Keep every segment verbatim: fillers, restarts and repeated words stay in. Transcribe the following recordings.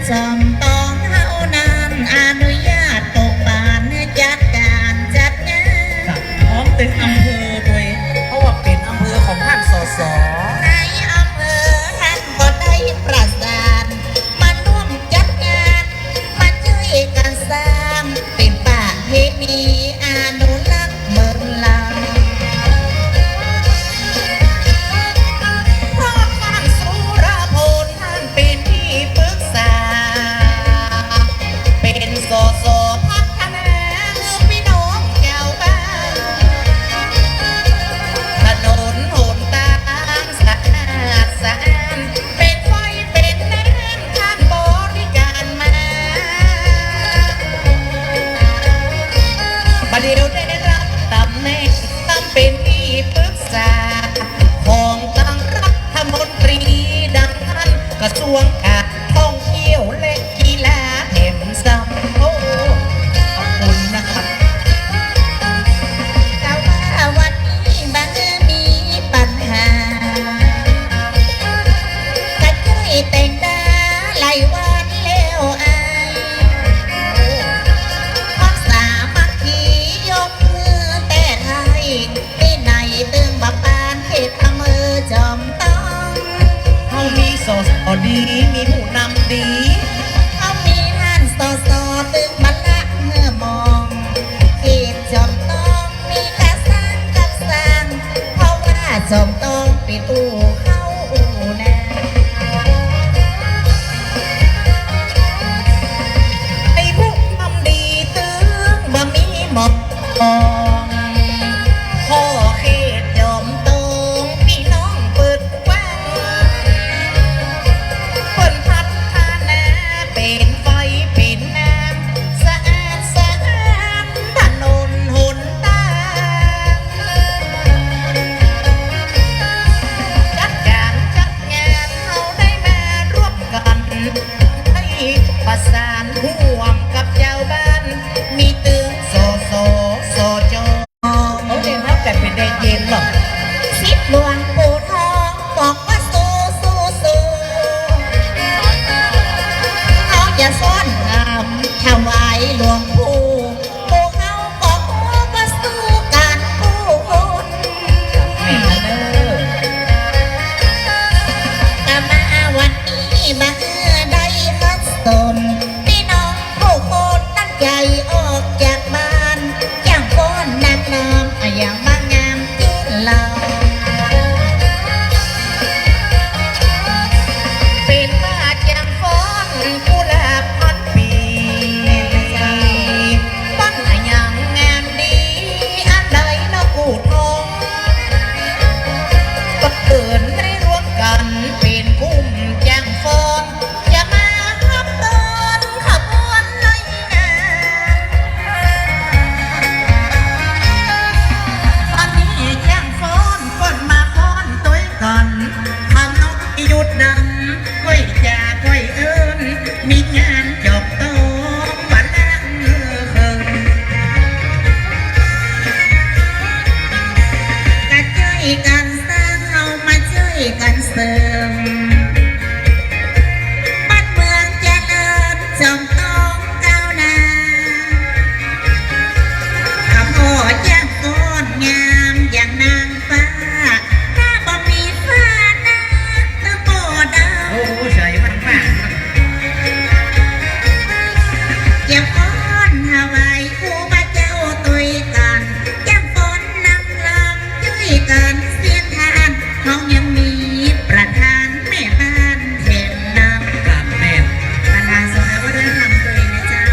จอมตองเฮานั้นอนุญาตตกบานหื้อจัดก๋านจัดงาน ครับ พร้อมเต็มอำเภอโดย เพราะว่าเป๋นอำเภอของต้าน สส ในอำเภอต้านก็ได้ประสาน มาร่วมจัดงาน มาจ้วยกั๋นสร้าง เป๋นประเพณีอนุรักษ์เมืองลาว เพราะต้านสุรพล ต้านเป๋นตี้ปึกษา เป๋น สส พัฒนาหื้อปี้น้องจาวบ้าน ถนนหนตางสะอาดสะอ้าน เป๋นไฟเป๋นน้ำ ต้านบริก๋านมา บ่าเดี่ยวได้ฮับต๋ำแหน่ง ต้านเป๋นตี้ปึกษา ของตังรัฐมนตรีดังนั้น กระทรวงก๋านท่องเที่ยวและกีฬาแถมซ้ำ โอ้ ขอบคุณนะครับ แต่ว่าวันนี้บ่มีปัญหา ก็จ้วยแต่งตาหลายวันแล้วอ้าย ความสามัคคียกหื้อแต่ไท้ ตี้ไหนตึงบ่ปานเขตอำเภอจอมตอง เฮามี สส ดี มีผู้นำดี เฮามีต้าน สส ตึงบ่ละหื้อมอง เขตจอมตองมีก๋านสร้างกับสร้าง เพราะว่าจอมตองเป๋นอู้เค้าอู้นา ไอ้ผู้นำดีตึงบ่มีมอง ขอเขตจอมตองปี้น้องเปิดกว้าง เปิ้นพัฒนาเป๋นไฟเป๋นน้ำ สะอาดสะอ้านถนนหนตาง จัดก๋านจัดงานเฮาได้มาร่วมกั๋น ได้ประสานฮ่วมกับจาวบ้าน มีตึง สส สจ โอ้ เดี๋ยวเฮากั๋นเป๋นแดงเย็นเหรอ สิทธิ์หลวงปู่ทองบอกว่าสู้ สู้ สู้ เฮาจะฟ้อนรำถวายหลวงปู่ ปู่เฮาก็ฮู้ว่าสู้กั๋นกู้คน แม่นแล้วเน่อ แต่มาวันนี้บ่ได้ฮัดสน ปี้น้องกู้คนตั้งใจ๋ออกจากบ้าน จ้างฟ้อนนางรำอะหยังบ่งามจื้นลาว เป๋นว่าจ้างฟ้อนกุหลาบพันปี๋ ฟ้อนอะหยังงามดี อันใดเนาะกู้ทอง ก็เปิ้นได้รวมกั๋นเป๋นกุ้มจ้างฟ้อน จะมาฮับต้อนขบวนเลยนะ อันนี้จ้างฟ้อน เปิ้นมาฟ้อนตวยกั๋น ทางนกหยุดดำ ก้อยจ๋าก้อยเอิ้น มีงานจอกตองวันละเมื่อเคิง ก็จ้วยกั๋นสร้าง เฮามาจ้วยกั๋นเสริม บ้านเมืองเจริญ จอมตองก้าวหน้า ข้าพ่อจ้างฟ้อนงามอย่างนางฟ้า ถ้าบ่มีฟ้านะ ตึงบ่ได้ โอ้ ใสมากๆ จะฟ้อนถวายครูบาเจ้าตวยกั๋น จะฟ้อนนางรำ จ้วยกั๋นเสียงทาน เฮายังมีประธานแม่บ้านแถมนำ ครับ แม่น ประธานสภาวัฒนธรรมตวยนะเจ้า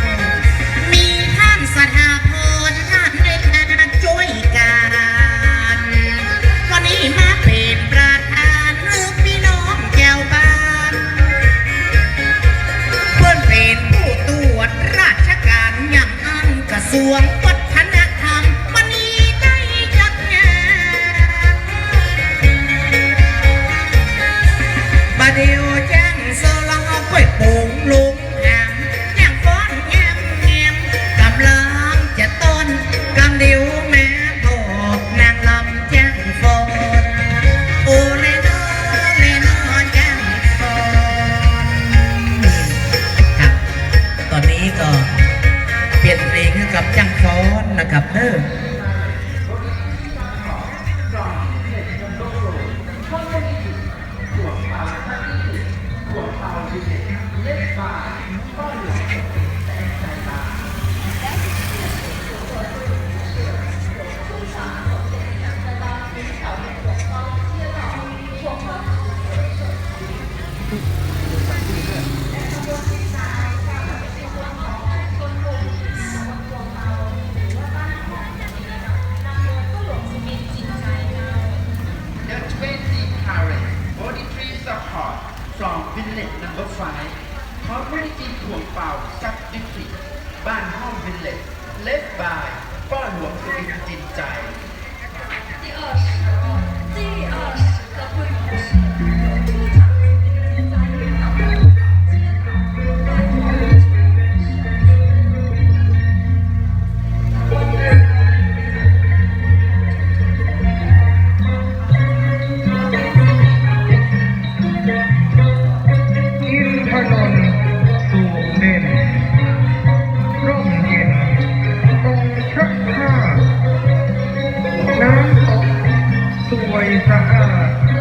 มีต้านสถาพร ต้านได้มาจ้วยกั๋น วันนี้มาเป๋นประธานหื้อปี้น้องจาวบ้าน เปิ้นเป๋นผู้ตรวจราชก๋านอย่าง อั้นกระทรวงวัฒนธรรม วันนี้ได้จัดงาน บ่าเดี่ยวจ้างซอลอก้อยโป่งลงหาม จ้างฟ้อนแงมๆ ก๋ำลังจะต้อน ก๋ำเดี่ยวมาผ่อนางรำจ้างฟ้อน โอแลนอ แลนอจ้างฟ้อน ดับเด้อ The twenty carat forty-three support from village number five, community ขวงเป่า sub district บ้านห้อม village, led by ป้อหลวงสุบิน จินใจ อินทนนท์สุขเด่น ร่มเย็น องค์พระธาตุ น้ำตกสวยสะอาด